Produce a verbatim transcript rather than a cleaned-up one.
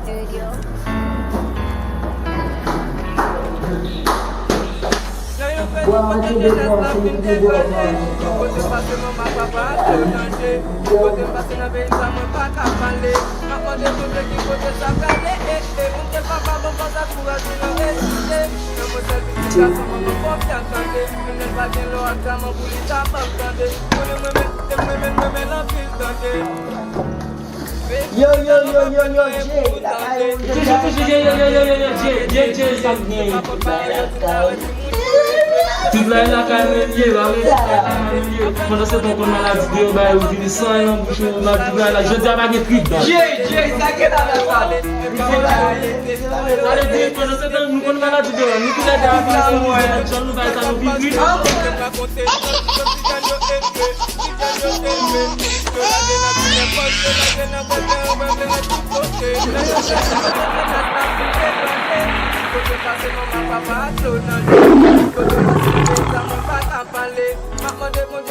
Bwa mete de bwa, se li ki bwa. Kote pase manman papa ap fè danje. Kote m pase nan peyi sa mwen pa ka pale. M ap mande Bondye ki kote sa prale. Eh, eh, Bondye papa bon fòs ak kouraj pou nan reziste. Nan mwen sèl pitit gason mwen mwen konfyans tande. Menm lè l pa gen lò ak diaman pou li ta ban m tande. Konnen mwen men, mwen men, mwen men l anpil tande. Yo, yo, yo, yo, yo, Jay, lakay ou, Jay. Toujou, toujou, Jay, yo, yo, yo, yo, yo, Jay, Jay, Jay, sa k gen. Tout la e lakay mwen ye, la mwen ye, lakay mwen ye. Pandan se tan, konn maladi deyò ba yo vini san nan bouch ou, maladi ba la. Jodi a pa gen trip dan. Jay, Jay, sa gen la la. Sa vle di, pandan se tan, nou konn maladi deyò, nou tou lè de ap fè nou bay sa nou pi trip. Kote pase manman papa ak lo nan